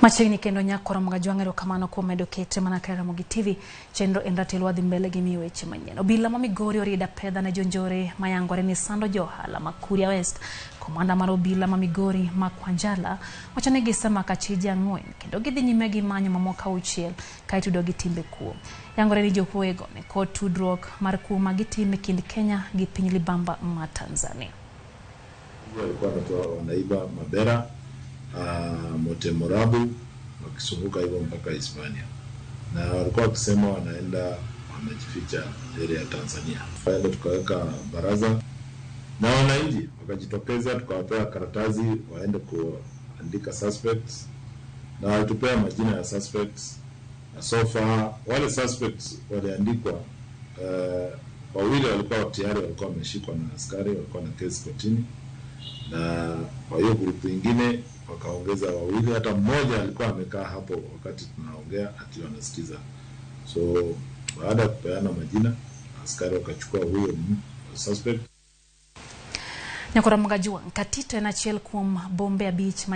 Machiegni kendo nyakoro Ramogi erokamano kuom medo kete mana ka Ramogi TV. Chenro en ratil wadhi mbele gi miyo weche manyien. Obila ma Migori oriedo apedha ne jonjore mayangore ni sando jo ohala ma Kuria West. Komanda mar obila ma Migori Mark Wanjala wacho ni gisemako achije 4 kendo gidhi nyime gi manyo mamoko 6 ka itudo gi timbe kuo. Yangore ni jokuoyego ni kod tudruok mar kuo ma gitimo e kind Kenya gi piny libamba ma Tanzania. Walikuwa wanatoa wanaiba mabera, Motemorabu, wakizunguka hivyo mpaka Hispania, na walikuwa wakisema wanaenda wanajificha area ya Tanzania. Tukaenda tukaweka baraza na wananchi wakajitokeza, tukawapea karatasi waende kuandika suspects, na walitupea majina ya suspects, na so far wale suspects waliandikwa, wawili walikuwa tayari walikuwa wameshikwa na askari, walikuwa na kesi kotini, na kwa hiyo grupu ingine wakaongeza wawili, hata mmoja alikuwa amekaa hapo wakati tunaongea akiwa anasikiza. So baada ya kupeana majina, askari wakachukua huyo suspect. Nyakoro Ramogi Katito en achiel kuom bombe 5 ma